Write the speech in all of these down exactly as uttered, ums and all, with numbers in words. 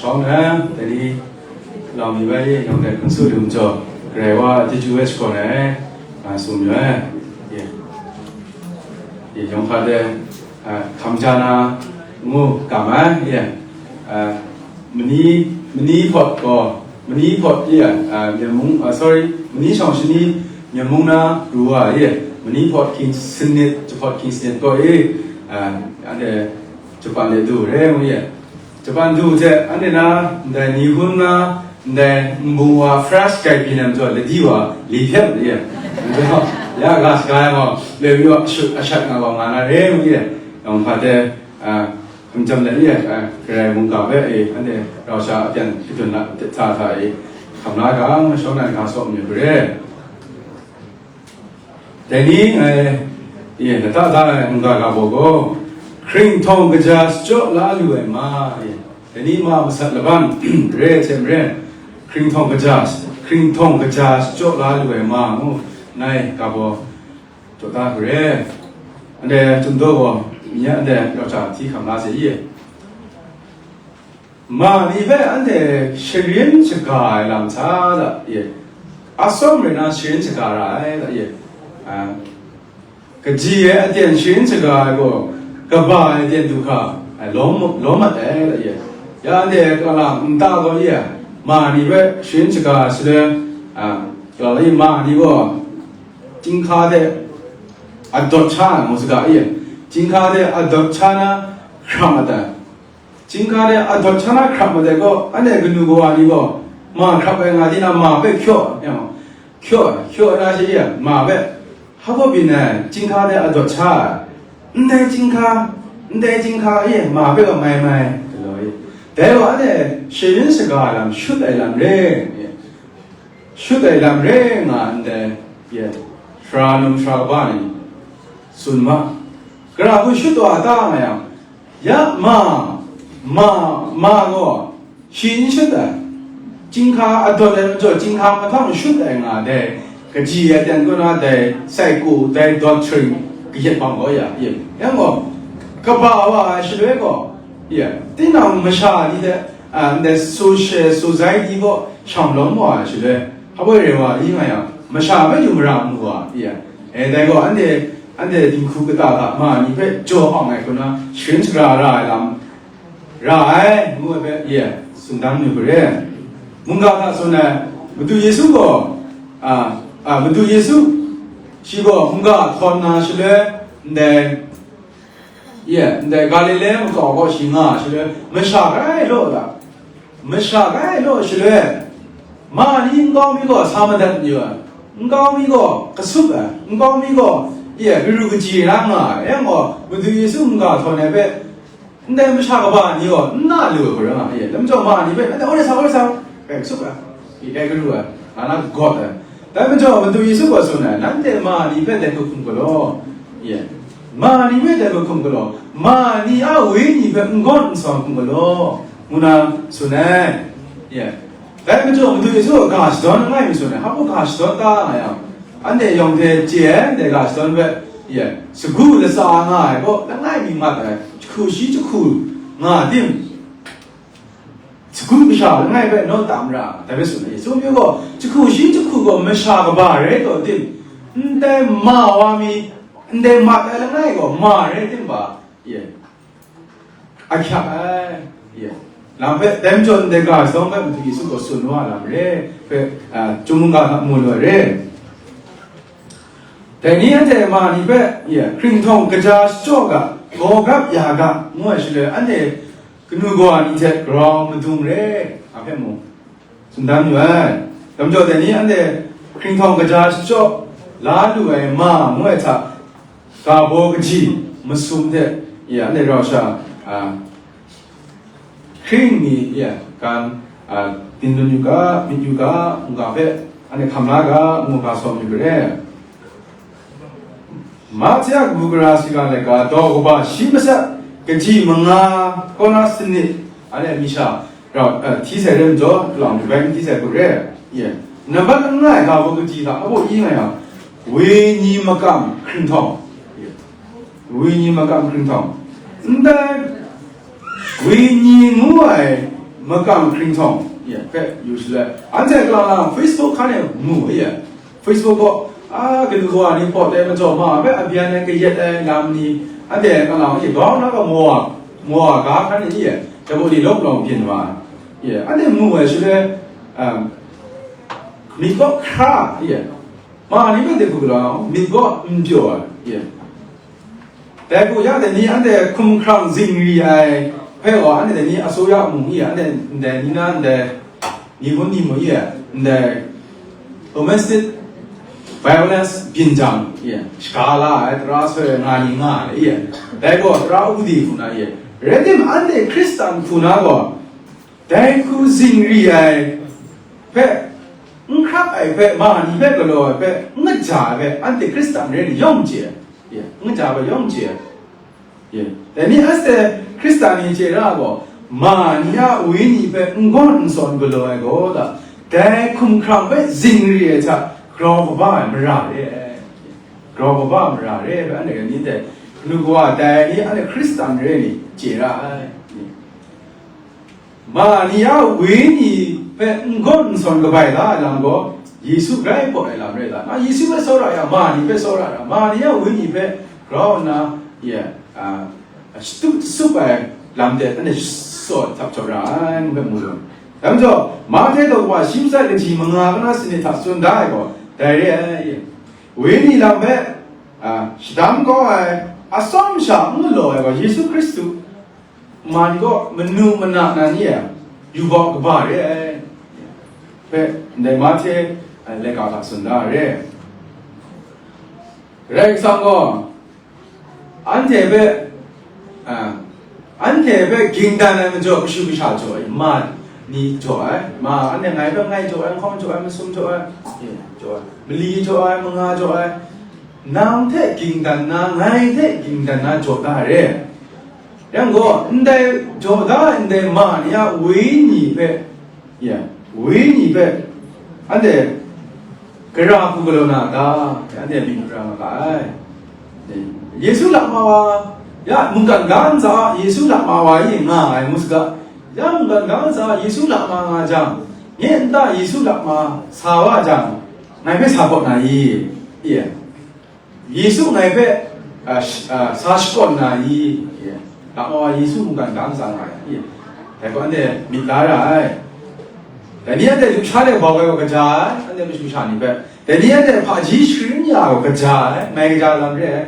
Shawng na, dai ni, lau mi bai ye, yawng dai hpung su lu majaw, Karai wa chyeju ai shakawn ai, nga tsun yu ai. Ye. Ye, yawng hpa de, a, hkam ja na, ngu, kam ai, ye. A, mani, mani hpawt gaw, mani hpawt, ye, a, Myen mung, a, sorry, mani shawng shani, Myen mung na pru wa, ye. Mani hpawt hkying sanit, jahpawt hkying sanit gaw, ye, a, anhte, Japan de du re, ngu, ye. Japan du hte, anhte na, ndai Nihon na, ndai nbung wa, French kai pyi na majaw, ladi wa, li hpyen ma de, ya ga shaga ai gaw, loi mi wa, ashut, ashat nga gaw, nga na re, ngu ye, yawng hpa de, a, hkum jam let ye, a, Karai mungga hpe, e, anhte rau sha apyan hkadun na, hta hta e, hkam la ga, shawng na ga sawm myit re. Dai ni ngai, ye, lata da ai mungga ga baw gaw, hkringhtawng kaja shachyaw la lu ai ma, ye, dai ni ma masat laban, re ai hte maren, hkringhtawng kaja, hkringhtawng kaja shachyaw la lu ai ma, ngu, ngai ga baw, jaw da hku re. Anhte Chyum Daw gaw, mi anhte rau sha hti hkam la se ye. Ma ni hpe anhte sharin shaga ai lam sa da, ye. Atsawm rai na sharin shaga ra ai da, ye. A, kaji ai aten sharin shaga ai gaw, kaba ai aten du hkra, ai, lawm, lawm mat ai da, ye. Ya anhte kala nta gaw, ye, ma ni hpe sharin shaga ai shaloi, a, kala ma ni gaw, chyinghka hte adawt sha ai ngu saga, ye. Chyinghka hte adawt sha na hkram mat ai. Chyinghka de adawt sha na hkrap mat ai gaw, anhte kanu kawa ni gaw, ma hkrap ai nga di na ma hpe hkyaw, hkyaw, hkyaw na shi ya, ma hpe, hpa byin ai, chyinghka de adawt sha ai, ndai chyinghka, ndai chyinghka e, ma hpe wa mai mai, galaw e. Dai wa anhte sharin shaga ai lam, shut ai lam re, shut ai lam re nga ndai, ye, sara num sara kaba ni, tsun ma, gara hku shut wa ta nga yang, Ya ma, ma, ma gaw, shi n shut ai, chyinghka adawt ai majaw, chyinghka mahtang shut ai nga dai, kaji ai aten kaw na dai, psycho, dai doctrine, kayat bang gaw ya, ye, yang gaw, kaba wa ai shaloi gaw, ye, tinang masha ni hte, a, ndai social, society gaw, shang lawm wa ai shaloi, hpa rai wa i nga yang, masha hpe yu mara mu wa, ye, e, dai gaw, anhte, anhte dinghku kata hta ma ni hpe jaw awng ai hku na, sharin shaga ra ai lam ra ai, ngu ai hpe, ye, tsun dan yu hku re. Mungga hta tsun ai, Madu Yesu gaw, a, a, Madu Yesu, shi gaw mungga htawn na shaloi, ndai, ye, ndai Galile makau kaw shi nga shaloi, masha grai law da. Masha grai law shaloi, ma ni nkau mi gaw sa madat yu ai, nkau mi gaw kasup ai, nkau mi gaw, ye, garu kaji ra nga ai, yang gaw, Madu Yesu mungga htawn ai hpe, ndai masha kaba ni gaw n na lu ai hku rai nga, ye, lam jaw ma ni hpe, ndai, "Woi sa, woi sa," bai kasup ai, ye, bai garu ai, nga na gawt ai. Dai majaw Madu Yesu gaw tsun ai, "Nanhte ma ni hpe dai hku hkum galaw, ye, ma ni hpe dai hku hkum galaw, ma ni a wenyi hpe n gawn n sawn hkum galaw," ngu na tsun ai, ye. Dai majaw Madu Yesu gaw ga shadawn langai mi tsun ai, hpa mung ga shadawn ta nga yang, anhte yawng hte chye ai, ndai ga shadawn hpe, ye, sagu latsa nga ai gaw, langai mi mat ai, jahku shi jahku nga tim, sagu masha langai hpe naw tam ra, dai hpe tsun ai. Yesu gaw, jahku shi jahku gaw masha kaba rai taw tim, ndai ma wa mi, ndai mat ai langai gaw ma rai tim ba, ye, ahkyak ai, ye. Lam hpe, dai majaw ndai ga shadawn hpe Madu Yesu gaw tsun wa lam re, hpe, a, Chyum mungga hta mu lu ai re. Dai ni anhte ma ni hpe, ye, hkringhtawng kaja shachyaw ga, gaw grap ya ga, ngu ai shaloi, anhte kanu kawa ni hte grau madung re, a hpe mu. Tsun dan yu ai. Dai majaw dai ni anhte hkringhkawng kaja shachyaw la lu ai ma ngu ai hta, ga baw kaji masum hte, ya, anhte rau sha, a, hkring mi, ya, kan, a, byin dun yu ga, myit yu ga, ngu ga hpe, anhte hkam la ga, ngu ga sawm yu ga re. Matyu kabu gara shiga laika daw kaba shi matsat kaji manga kaw na sanit, anhte mi sha rau, eh, hti sai re majaw, lang bai n hti sai hku re, ye. Nambat langai ga baw kaji hta, a baw i nga yang, wenyi makam hkrinhtawng, ye. Wenyi makam hkrinhtawng. Ndai wenyi ngu ai makam hkringhtawng, ya, hpe yu shaloi, anhte kalang lang Facebook hkan e mu, ya, Facebook gaw, a, kanu kawa ni hpaw tai majaw ma ai hpe, abyan ai kayat ai lam ni, anhte kalang lang, ya, grau na gaw mawa, mawa ga hkan e, ya, dabu ni lawm lawm byin wa, ya, anhte mu ai shaloi, um, myit gaw hkra, ya, ma ni hpe de hku galaw, myit gaw n pyaw ai, ya. Dai hku yang dai ni anhte hkumhkrang zingri ai hpe gaw, anhte dai ni asuya mung i, anhte ndai ni na ndai ni hpun ni mu i, ndai domestic violence byin jang i, shaga la ai, tara soi ai nga ni nga ai i, dai gaw tara ude hku na i, rai tim anhte Hkristan hku na gaw, dai hku zingri ai hpe, n hkrak ai hpe, ma ni hpe galaw ai hpe, n kaja ai hpe, anhte Hkristan rai ni yawng chye ai. Ye, n kaja ai hpe yawng chye ai. Ye. Dai ni anhte Hkristan ni chye ra gaw, ma ni a wenyi hpe n gawn n sawn galaw ai gaw, da, dai hkumhkrang hpe zingri ai hta grau kaba ai mara re ai. Grau kaba ai mara re ai hpe, anhte ni dai hkanu kawa dai ni, anhte Hkristan re ni chye ra ai. Ye. Ma ni a wenyi hpe n gawn n sawn kabai la ai lam gaw, Yesu grai pawt ai lam rai la. Ma Yesu hpe tsawra ya, ma ni hpe tsawra ra, ma ni a wenyi hpe grau nna, ya, a, shatup shatup ai lam de, anhte shaw htap jaw ra ai, ngu hpe mu lu. Dai majaw, Mahte daw wa shi matsat kaji manga kana sanit hta tsun da ai gaw, dai re ai, wenyi lam hpe, a, shadam kau ai, atsawm sha n galaw ai gaw, Yesu Hkristu man gaw manu mana nan ye yubak kaba re ai hpe, ndai Mahte, eh, laika hta tsun da re. Karai Kasang gaw, anhte hpe, ah, anhte hpe ging dan ai majaw kashu kasha jaw ai, ma ni jaw ai, ma anhte ngai hpe ngai jaw ai, nhkawng jaw ai, masum jaw ai, eh, jaw ai, mali jaw ai, manga jaw ai, nang hte ging dan na, ngai hte ging dan na jaw da re. Yang gaw, ndai jaw da ai ndai ma ni a wenyi hpe, ya, wenyi hpe, anhte gara hku galaw na a ta? Anhte myit n ra nga ga ai. Yesu lakma wa, ya, mungkan ga ntsa, Yesu lakma wa e nga ai ngu saga, ya, mungkan ga ntsa, Yesu lakma nga jang, nye nta Yesu lakma sa wa jang, ngai hpe sa kaw na i? Ye. Yesu ngai hpe, a, sh-, a, sa shakawn na i? Ye. Lakma wa Yesu mungkan ga ntsa nga ai. Ye. Dai gaw anhte myit la ra ai. Dai ni anhte lusha de bau ai gaw kaja ai, anhte mashu sha ni hpe. Dai ni anhte hpaji sharin ya gaw kaja ai, mai kaja lam re ai.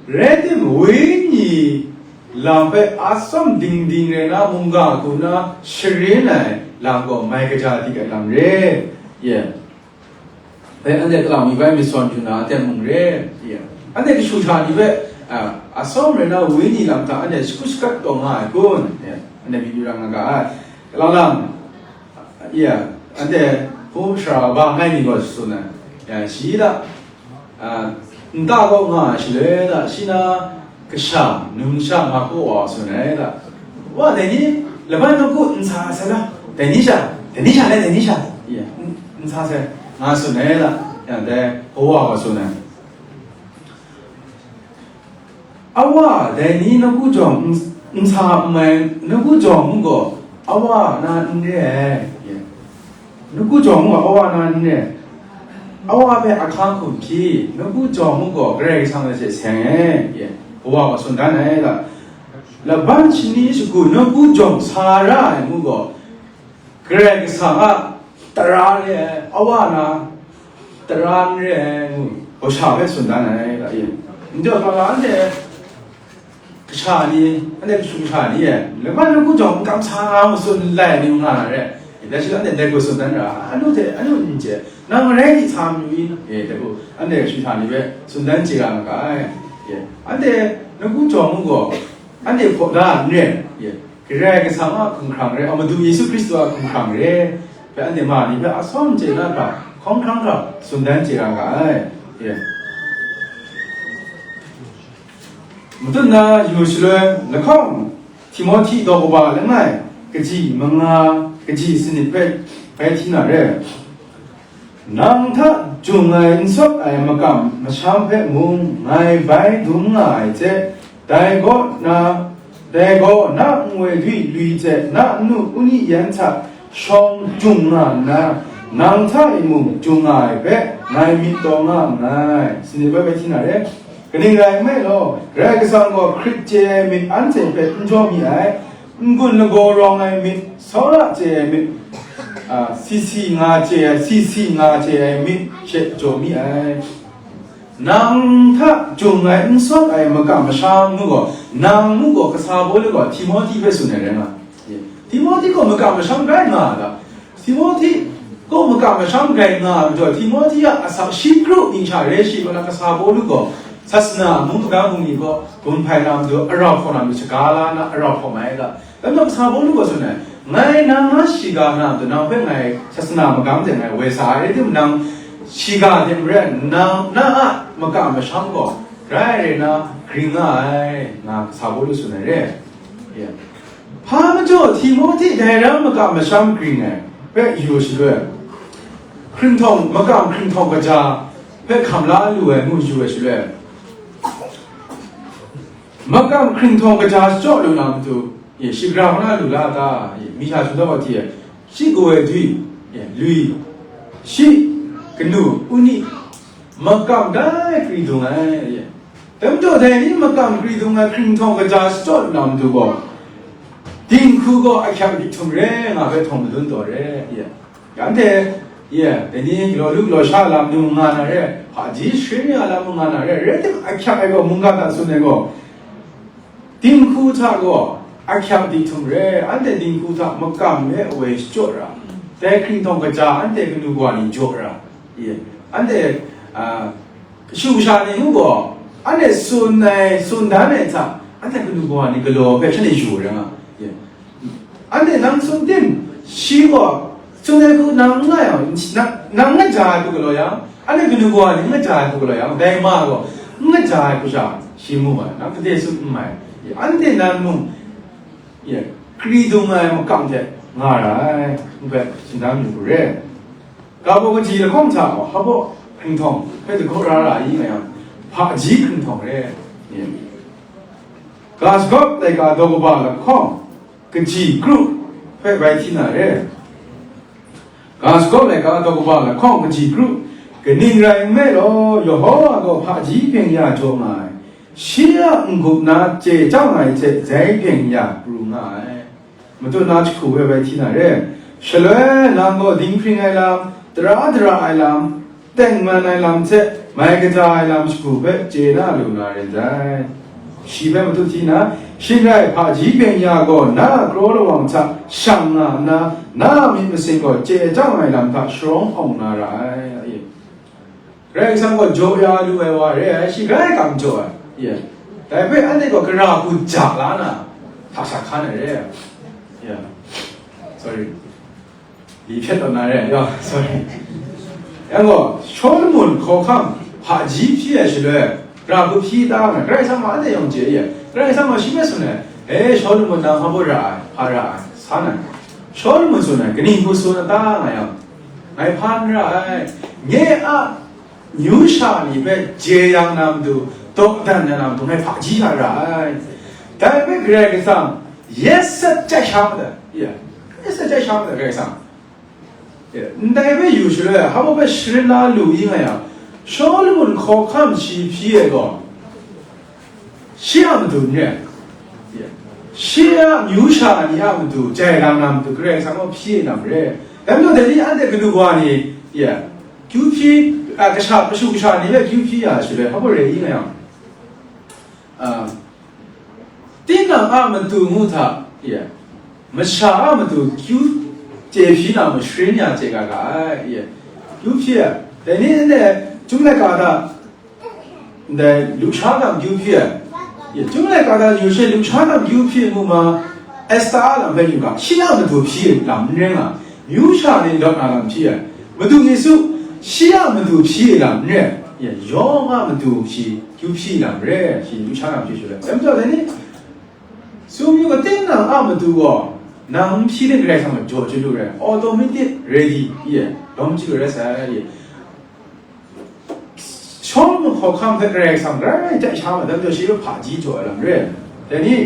Rai tim, wenyi lam hpe atsawm ding ding rai na, mungga hku na sharin ai lam gaw mai kaja dik ai lam re. Ye. Dai anhte kalang mi bai myit sawn yu na aten mung re, ya. Anhte kashu sha ni hpe, a, atsawm rai na wenyi lam hta anhte shakut shakat taw nga ai kun? Ya, anhte myit yu ra nga ga ai. Kalang lang, ya, anhte hpung shara ba ngai ni gaw tsun ai. Ya, shi da, a, nta kaw nga ai shaloi da, shi na kasha, numsha nga kaw wa tsun ai da. Wa, dai ni, laban nawku n sa sai la, dai ni sha, dai ni sha le, dai ni sha, ya, n, n sa sai, nga tsun ai la, yang dai, kawa wa tsun ai. Awa, dai ni nawku jawng n, n sa n mai, nawku jawng n gaw, awa na n re ai, ya. Nawku jawng mung gaw awa na n re, awa hpe ahkang hkum hpyi, nawku jawng mung gaw Karai Kasang hte seng e, ye, kawa gaw tsun dan ai da. Laban shani shagu nawku jawng sa ra ai mung gaw, Karai Kasang a tara re ai, awa na tara n re ai ngu, gaw sha hpe tsun dan ai da, ye. Ndai hkra la anhte kasha ni, anhte kashu kasha ni e, laban nawku jawng n kamsa nga matsun lai ni nga na re, dai shi anhte dai gaw tsun dan ra, anu hte anu n chye, nang rai di sa mayu i? E, dai gaw anhte kashu kasha ni hpe tsun dan chye ra nga ga ai. E, anhte nawku jawng mung gaw, anhte hpaw da n re, e, Karai Kasang a hkumhkrang re, a Madu Yesu Hkristu a hkumhkrang re, hpe anhte ma ni hpe atsawm chye na hkra, hkawng hkrang hkra tsun dan chye ra nga ai. E. Matut na yu shaloi lahkawng, Timohti daw kaba langai, kaji manga, kaji sanit hpe bai hti na re. Nang hta jung ai n sawt ai makam masham hpe mung ngai bai dum nga ai hte, dai kaw na, Dai gaw na nwoi dwi lui hte na nnu uni yan hta shawng jung nga nna, nang hta e mung jung nga ai hpe ngai myit taw nga nngai. Sini bai bai hti na re. Kaning rai nme law, Karai Kasang gaw hkrit chye ai myit anhte hpe n jaw mi ai, n-gun lagaw rawng ai myit, tsawra chye ai myit, a, si si nga chye ai, si si nga chye ai myit she jaw mi ai. Nang hta jung ai n sawt ai makam masham nu gaw, nang nu gaw kasa Pawlu gaw Timohti hpe tsun ai rai nga. Timohti gaw makam masham rai nga a ta? Timohti gaw makam masham rai nga ai majaw, Timohti a asak shi kru ning sha re shi kaw na kasa Pawlu gaw sasana mung maga mung ni gaw gun hpai na matu arau hkaw na matu shaga la na arau hkaw mai ai ta? Dai majaw kasa Pawlu gaw tsun ai, ngai nang na shiga na matu, nang hpe ngai sasana magam de ngai woi sa ai, rai timung, nang shiga de maren, nang na a makam masham gaw rai rai na gring nga ai, nga kasa Pawlu tsun ai re. Hpa majaw Timohti dai ram makam masham gring ai hpe yu shaloi, hkringhtawng, makam hkringhtawng kaja hpe hkam la lu ai ngu yu ai shaloi, makam hkringhtawng kaja shachyaw lu na matu, e, shigra hkra lu la a ta? E, mi sha sumdaw wa hti ai, shi kaw ai dwi, e, lui, shi kanu uni makam dai kri dung ai, e. Dai majaw dai ni makam kri dung ai hkringhtawng kaja shachyaw lu na matu gaw, dinghku gaw ahkyak myi htum re nga hpe htawng madun taw re, e. Anhte, ye, dai ni galaw lu galaw sha lam nu nga na re, hpaji sharin ya lam nu nga na re, rai tim ahkyak ai gaw, mungga hta tsun ai gaw, dinghku hta gaw ahkyak dinghtum re, anhte dinghku hta makam e woi shachyaw ra, dai hkringhtawng kaja anhte kanu kawa ni jaw ra, ye, anhte, a, kashu kasha ni mung gaw, anhte tsun ai, tsun dan ai hta, anhte kanu kawa ni galaw hpe shanhte yu rai nga, ye. Anhte nang tsun tim, shi gaw tsun ai hku nang n nga yang, nang, nang n gaja ai hku galaw yang, anhte kanu kawa ni n gaja ai hku galaw yang, dai ma gaw n gaja ai hku sha, shi mu ai, nang gade tsun n mai. Anhte nan mung, ye, kri dung ai makam hte nga ra ai, ngu hpe shingdam yu hku re. Ga baw kaji lahkawng hta gaw, hpa baw hkringhtawng hpe dagaw ra ra ai nga yang, hpaji hkringhtawng re. Ga shagawp laika daw kaba lahkawng kaji kru hpe bai hti na re. Ga shagawp laika daw kaba lahkawng kaji kru, kaning rai nme law, Yehova gaw hpaji byeng ya jaw nga ai, shi a n-gup na chye chyang ai hte dai byeng ya pru nga ai. Matut na jahku hpe bai hti na re. Shaloi nang gaw dinghpring ai lam, tara dara ai lam, tengman ai lam hte mai kaja ai lam shagu hpe chye na lu na re ndai. Shi hpe matut hti na, shing rai hpaji byeng ya gaw na a kraw lawang hta shang nga nna, na a myit masin gaw chye chyang ai lam hta sharawng hkawng na ra ai. Karai Kasang gaw jaw ya lu ai wa re ai, shi grai kam jaw ai. Ya. Dai hpe anhte gaw gara hku ja la na, hta sha hkan ai re ai. Ya. Sorry. Li hpyet tawn na re ai. Ya, sorry. Yang gaw, Shawlumon hkawhkam hpaji hpyi ai shaloi, gara hku hpyi ta nga, Karai Kasang gaw anhte yawng chye ai. Karai Kasang gaw shi hpe tsun ai, "E, Shawlumon, nang hpa baw ra ai, hpa ra ai," sa na. Shawlumon tsun ai, kaning hku tsun a ta nga yang, ngai hpa n ra ai, nye a amyu sha ni hpe jeyang na matu, dawdan na na matu, ngai hpaji hta ra ai. Dai hpe Karai Kasang yet sat chyai sha ma ai, ya, yet sat chyai sha ma ai Karai Kasang. Ya, ndai hpe yu shaloi, hpa baw hpe sharin la lu i nga yang, Shawlumon hkawhkam shi hpyi ai gaw, shi a matu n re ai. Ya. Shi a amyu sha ni a matu, jai lang na matu, Karai Kasang gaw hpyi ai lam re. Dai majaw, dai ni anhte kanu kawa ni, ya, kyu hpyi, a, kasha, kashu kasha ni hpe kyu hpyi ya shaloi, hpa baw re i nga yang, a, tinang a matu ngu hta, ya, masha a matu kyu chye hpyi na matu sharin ya chye ga ga ai, ya, kyu hpyi ai. Dai ni anhte chyum laika hta, ndai lusha gam kyu hpyi ai. Ya, chyum laika hta yu she lusha gam kyu hpyi ai mu ma, Esta a lam hpe yu ga, shi a matu hpyi ai lam n rai nga, amyu sha ni lawt na lam hpyi ai. Madu Yesu, shi a matu hpyi ai lam n rai, ya, yawng a matu shi kyu hpyi ai lam rai, shi lusha gam hpyi shaloi. Dai majaw, dai ni, tsun yu ga, tinang a matu gaw, nang n hpyi ni Karai Kasang gaw jaw chyalu rai, automatic ready, ya, lawm chyalu rai sai, ya. Shawlumon hkawhkam hpe Karai Kasang grai jai sha ma, dai majaw shi hpe hpaji jaw ai lam re ai. Dai ni,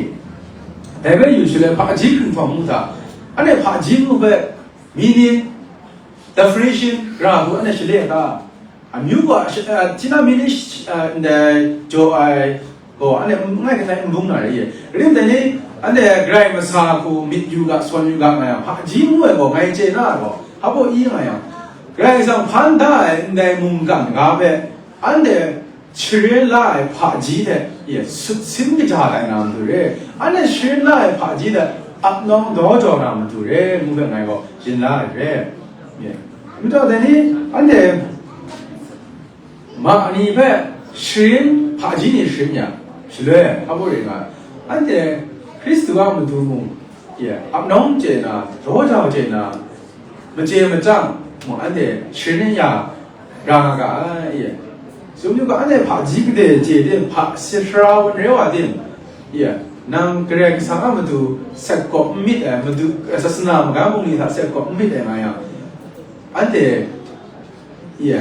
Dai bai yu shaloi hpaji hkringhtawng ngu hta, anhte hpaji ngu hpe, meaning, definition, gara hku anhte shaloi a ta? Amyu gaw, shi-, a, hti na mi ni sh-, a, ndai jaw ai gaw, anhte n-, ngai hkrai n bung na re ye. Rim dai ni, anhte Karai masa hku myit yu ga, sawn yu ga nga yang, hpaji ngu ai gaw ngai chye na ai gaw, hpa baw i nga yang, Karai Kasang hpan da ai ndai mungkan ga hpe, anhte sharin la ai hpaji hte, ye, sut sin kaja tai na matu re. Anhte sharin la ai hpaji hte ap nawng daw jaw na matu re, ngu hpe ngai gaw yin la ai re. Ye. Majaw dai ni, anhte ma ni hpe sharin, hpaji ni sharin ya, shaloi, hpa baw ring nga, anhte Hkristu a matu mung, ye, ap nawng chye na, daw jau chye na, machye machyang mung anhte sharin ya ra nga ga ai, ye. Tsun yu ga, anhte hpaji gade chye tim, hpa sara wunre wa tim, ye, nang Karai Kasang a matu set kawp n myit ai, matu, sasana magam bungli hta set kawp n myit ai nga yang, anhte, ye,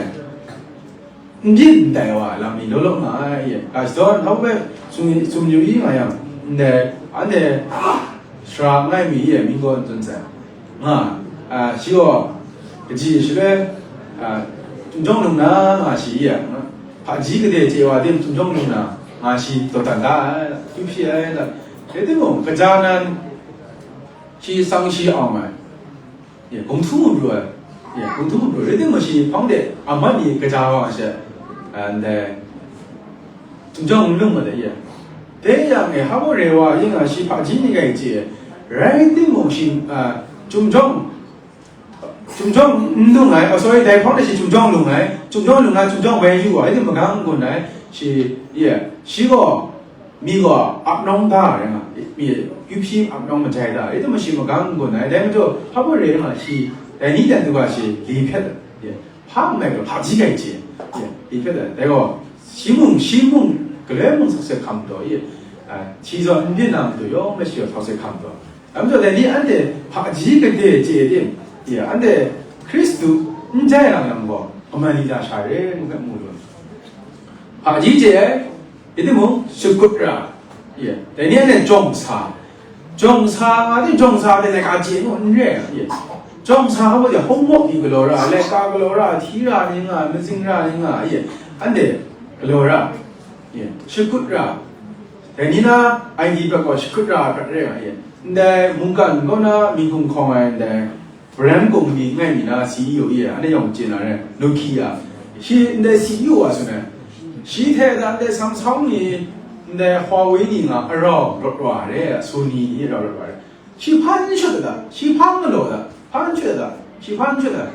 n byin ndai wa lam mi law law nga ai, ye. Ga shadawn hta hpe tsun, tsun yu i nga yang, ndai, anhte sara langai mi, ye, mying gaw n tsun sai. Nga, a, shi gaw, kaji shaloi, a, Chyum jawng lung na nga shi, ye, hpaji gade chye wa tim Chyum jawng lung na nga shi dawdan da ai, kyu hpyi ai, rai timung, kaja nan shi sang shi awng ai. Ye, kung htu mu pru ai. Ye, kung htu mu pru ai. Rai timung, shi hpang de amat ni kaja wa ai she, a, ndai, Chyum jawng n lung ma de, ye. Dai yang e, hpa baw re wa, yin nga shi hpaji ni gai chye ai. Rai timung, shi, a, Chyum jawng, Chyum jawng n lung ai, oh, sorry, dai hpang de shi Chyum jawng lung ai. Chyum jawng lung na, Chyum jawng bai yu wa, rai timung, magang n gun ai. Shi, ye, shi gaw, mi gaw ap nawng da ai nga, mi kyu hpyi ap nawng majai da, rai timung, shi magang n gun ai, dai majaw, hpa baw re nga, shi, dai ni dan du ga shi, li hpyet ai, ye, hpa n mai gaw, hpaji gai chye, ye, li hpyet ai, dai gaw, shi mung, shi mung, galoi mung sakse hkam daw, ye, a, shi zawn n byin na matu, yawng na shi gaw sakse hkam daw. Dai majaw, dai ni anhte hpaji gade chye tim, ye, anhte Hkristu n jai yang yang gaw, kaman ni ja sha re, ngu hpe mu lu ai. Hpaji chye ai, rai timung, shakut ra, ye, dai ni anhte jawng sa, jawng sa nga di, jawng sa de laika chye nu n re ai, ye, jawng sa hpa baw de, homework ni galaw ra, laika galaw ra, hti ra ni nga, mazing ra ni nga, ye, anhte galaw ra, ye, shakut ra, dai ni na I T hpe gaw shakut ra ai prat re nga, ye, ndai mungkan kaw na mying hkum hkawng ai ndai, Brand kungni ngai mi na C E O ye, anhte yawng chye na re, Nokia. Shi ndai C E O wa tsun ai. Shi hte da ndai Samsung ni, ndai Huawei ni nga arau rawt wa re, Sony ni arau rawt wa re. Shi hpa n shut da, shi hpa n galaw da, hpa n shut da, shi hpa n shut da.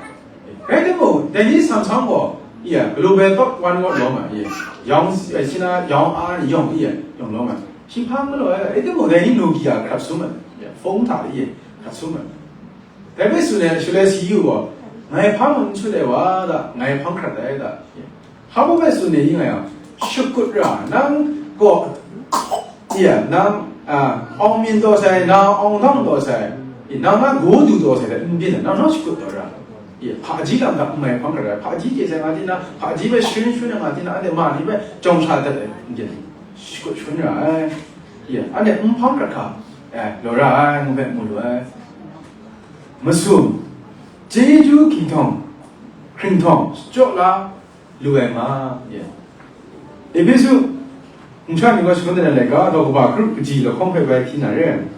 Rai timung, dai ni Samsung gaw, ye, global top one gaw lawm ai, ye. Yawng, eh, shi na, yawng a, yawng, ye, yawng lawm ai. Shi hpa n galaw ai, rai timung, dai ni Nokia hkrat sum ai, ye, phone hta, ye, hkrat sum ai. Dai hpe tsun ai shaloi C E O gaw, ngai hpa mung n shut ai wa da, ngai hpang hkrat ai da. Hpa baw hpe tsun ai ning a yang, shakut ra, nang gaw, ya, nang, a, awng myin taw sai, nang awng dang taw sai, nang na go du taw sai hte n byin ai, nang naw shakut taw ra. Ya, hpaji lam hta n mai hpang hkrat ai, hpaji chye sai nga tina, hpaji hpe sharin sharin ai nga tina, anhte ma ni hpe jawng sha dat ai, n byin ai, shakut sharin ra ai. Ya, anhte n hpang hkrat hkam, eh, law ra ai, ngu hpe mu lu ai. Masum, chyeju hkinghtawng, hkringhtawng, shachyaw la lu ai nga, ye. Epesu, hpung sha ni gaw shangun de na laika, daw kaba grup kaji lahkawng hpe bai hti na re.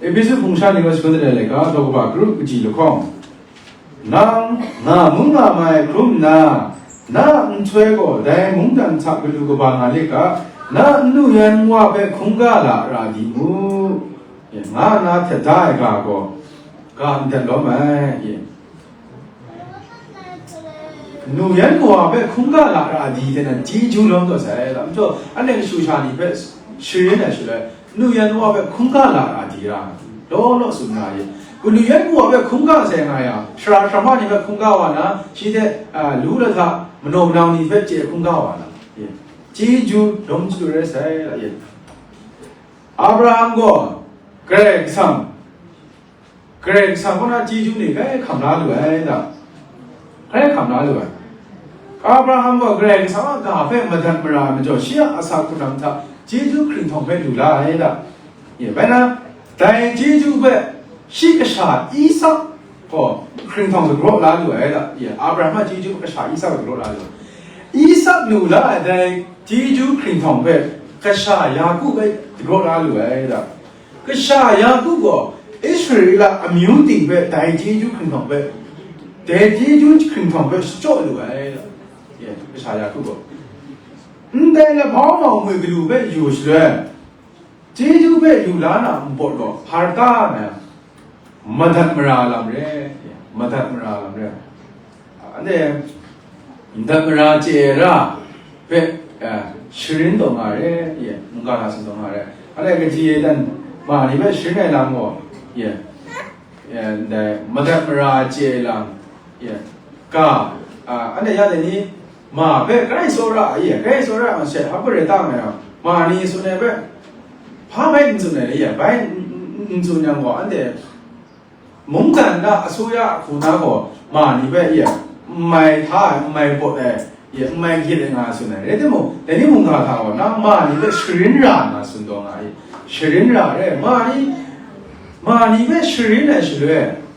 Epesu hpung sha ni gaw shangun de na laika, daw kaba grup kaji lahkawng. Nang nga mung nga mai hkrum nna, na nhtoi gaw dai mungdan hta galu kaba nga let ga, na nnu yan nwa hpe hkungga la ra di mu, nga nna htet da ai ga gaw, ga n dat lawm ai. Nu yan kawa hpe hkungga la ra di hte nan chyeju lawm taw sai, lam jaw, anhte kashu sha ni hpe sharin ai shaloi, nu yan wa hpe hkungga la ra di ra, law law tsun nga ye. Ku nu yan wa hpe hkungga sai nga ya, sara sara ni hpe hkungga wa na, shi hte, a, lu lahta, manaw manau ni hpe chye hkungga wa na, ye. Chyeju lawm chyalu rai sai, ye. Abraham gaw Karai Kasang, Karai Kasang kaw na chyeju ni grai hkam la lu ai da. Grai hkam la lu ai. Abraham gaw Karai Kasang a ga hpe madat mara ai majaw, shi a asak hpunang hta chyeju hkringhtawng hpe lu la ai da. Ye, bai na, dai chyeju hpe shi kasha Isak gaw hkringhtawng dagraw la lu ai da. Ye, Abraham a chyeju hpe kasha Isak dagraw la lu ai. Isak lu la ai dai chyeju hkringhtawng hpe kasha Yaku hpe dagraw la lu ai da. Kasha Yaku gaw Israela amyu ting hpe dai chyeju hkringhtawng hpe, dai chyeju hkringhtawng hpe shachyaw lu ai da. Ye, kasha Yaku gaw. Ndai lahpau mau ngwi galu hpe yu shaloi, chyeju hpe yu la na npawt gaw hpa rata na, madat mara lam re, madat mara lam re. Anhte madat mara chye ai ra hpe, eh, sharin taw nga re, ye, mungga hta tsun taw nga re. Anhte kaji e dan ma ni hpe sharin ai lam gaw, ye, ye, ndai madat mara chye ai lam, ye, ga, ah, anhte ya dai ni, ma hpe grai tsawra ai, grai tsawra ai masha hpa rai ta nga yang, ma ni tsun ai hpe, hpa bai n tsun ai, ya, bai n, n, n tsun yang gaw, anhte mungdan na asuya a hku na gaw, ma ni hpe, ya, n mai hta ai, n mai pawt ai, ya, n mai gyit ai nga tsun ai. Rai timung, dai ni mungga hta gaw, na ma ni hpe sharin ra nga tsun taw nga ai. Sharin ra ai, ma ni, ma ni hpe sharin ai shaloi,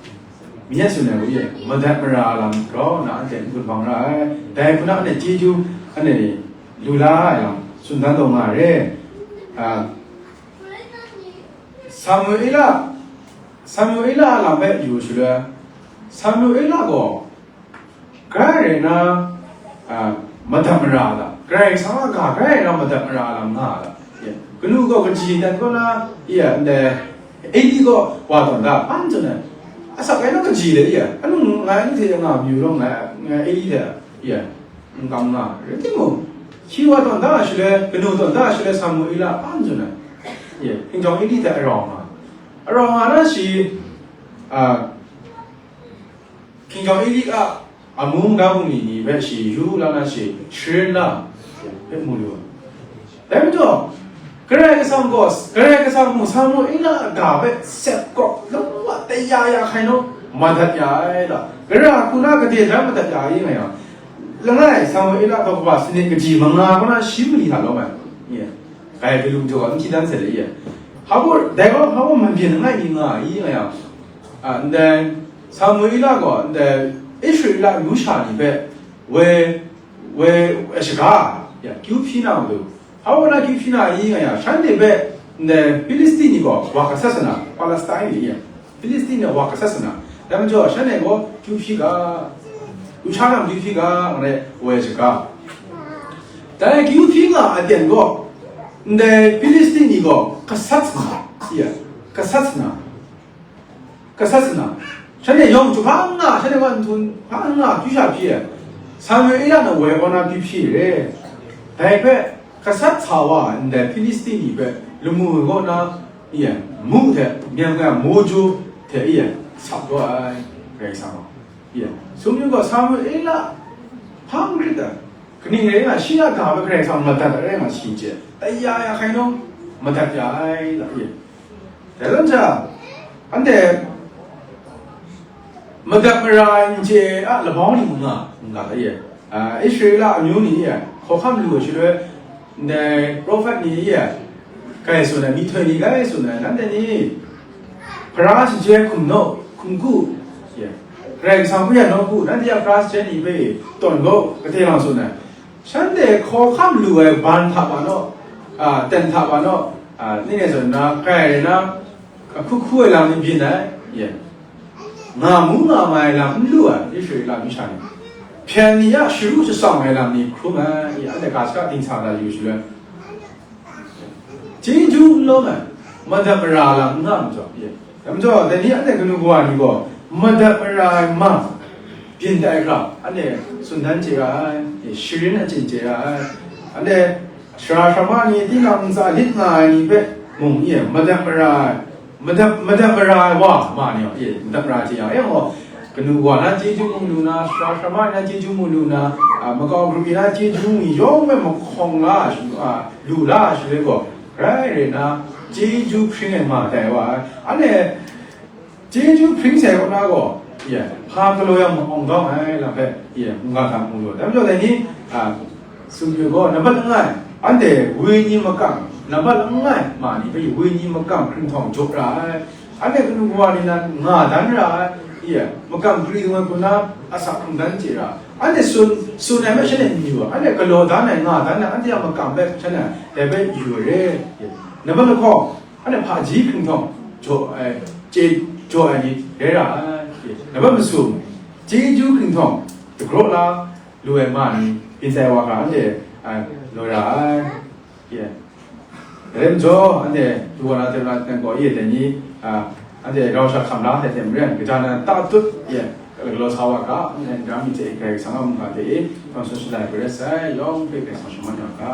Myen tsun ai hku e, madat mara lam rau nna anhte n gun hpang ra ai. Dai hku na anhte chyeju, anhte ni lu la ai lam tsun dan taw nga re. A, Samuela, Samuela a lam hpe yu shaloi, Samuela gaw grai rai na, a, madat mara a ta? Karai Kasang a ga grai rai na madat mara a lam nga a ta? Ye. Kanu gaw kaji dan kaw na, ye, ndai, Eli gaw wa tawn da, hpa n tsun ai. Asak ai na kaji le, ye, anu ngai n hte nga mayu law, ngai, ngai Eli hte, ye, n kam nga. Rai timung, shi wa tawn da shaloi, kanu tawn da shaloi, Samuela hpa n tsun ai. Ye, hkinjawng Eli hte arau nga. Arau nga na shi, a, hkinjawng Eli a amu mada bungli ni hpe shi yu la na shi sharin la hpe mu lu ai. Dai majaw, Karai Kasang gaw, Karai Kasang mung Samuela a ga hpe sep gaw, lamu a taya ya hkai naw, madat ya ai la, gara hku na gade jan madat ya ai nga yang, langai Samuela gaw kaba sanit kaji manga kaw na shi mali hta lawm ai. Ye. Kai galum jaw n hti dan sai le, ye. Hpa baw, dai gaw hpa baw mabyin langai mi nga ai nga yang, a, ndai Samuela gaw ndai Israela amyu sha ni hpe woi, woi, woi shaga, ya, kyu hpyi na matu, hpa wa na kyu hpyi na i nga ya, shanhte hpe ndai Hpilisti ni gaw wa gasat sa na, Palestine ni ya, Hpilisti ni wa gasat sa na, dai majaw shanhte gaw kyu hpyi ga, lusha lam kyu hpyi ga, nga ai woi shaga. Dai kyu hpyi nga a ten gaw, ndai Hpilisti ni gaw gasat sa na, ya, gasat sa na, gasat sa na, shanhte yawng jahpa n nga, shanhte wa nhtun hpa n nga, kyu sha hpyi ai. Samuela na woi kaw na kyu hpyi re. Dai hpe gasat sa wa ai ndai Hpilisti ni hpe lamu ai kaw na, i, mu hte, myen ai moju hte, i, sap taw ai, Karai Kasang gaw. I, sumsing gaw Samuela hpang hkrit ai. Kaning rai nga, shi a ga hpe Karai Kasang madat ai rai nga, shi n chye. Taya ya hkai naw, madat ya ai, la, i. Dai zawn sha, anhte madat mara ai n chye a labau ni mung nga, n ga ai, a, Israela amyu ni e hkawhkam lu ai shaloi, ndai prophet ni e grai tsun ai, myihtoi ni grai tsun ai, nanhte ni hpara shajoi hkum naw, hkum ku, ye, Karai Kasang hpe ya nawku, nanhte a hpara shajoi ni hpe tawn gaw, gade lang tsun ai. Shanhte hkawhkam lu ai ban hta wa naw, a, ten hta wa naw, a, ning e zawn na, grai rai na, ahku hku ai lam ni byin ai, ye. Nga mu nga mai ai lam n lu ai, Israela masha ni. Hpyen ni a sharu shatsang ai lam ni hkrum ai, ye, anhte ga shaka dingsa da yu shaloi. Chyeju n lawm ai, madat mara lam n nga majaw, ye. Dai majaw, dai ni anhte kanu kawa ni gaw, madat mara ai ma, byin tai hkra, anhte tsun dan chye ra ai, sharin achyin chye ra ai. Anhte sara sara ma ni, tinang ntsa lit nga ai ni hpe mung, ye, madat mara ai, madat, madat mara ai wa, ma ni, ye, madat mara ai hte yang, e gaw, kanu kawa na chyeju mu lu na, sara sara ma na chyeju mu lu na, a, makau grup mi na chyeju mi yawng hpe mahkawng la, a, lu la ai shaloi gaw, grai rai na, chyeju hpring ai ma tai wa ai. Anhte chyeju hpring sai kaw na gaw, Ye, hpa galaw yang ma awng dawng ai lam hpe, ye, mungga hta mu lu ai. Dai majaw dai ni, a, tsun yu gaw, nambat langai, anhte wenyi makam, nambat langai ma ni hpe wenyi makam hkringhtawng jaw ra ai. Anhte kanu kawa ni nan nga dan ra ai. Ye, makam gari dung ai hku na asak hkrung dan chye ra. Anhte tsun, tsun ai hpe shanhte n yu ai. Anhte galaw dan ai, nga dan ai, anhte a makam hpe shanhte dai hpe yu ai re. Ye. Nambat lahkawng, anhte hpaji hkringhtawng jaw ai, chye jaw ai ni rai ra ai. Nambat masum, chyeju hkringhtawng dagraw la lu ai ma ni, byin tai wa hkra anhte, a, loi ra ai. Ye. Dai rai majaw, anhte du wa na hte na ten gaw ye dai ni, a, anhte rau sha hkam la hte hte maren, kaja nan ta tut, ye, galaw sa wa ga, anhte ndai mi hte Karai Kasang a mungga hte e, hkam tsun shalai ai rai sai, yawng hpe Karai Kasang shaman ya ga.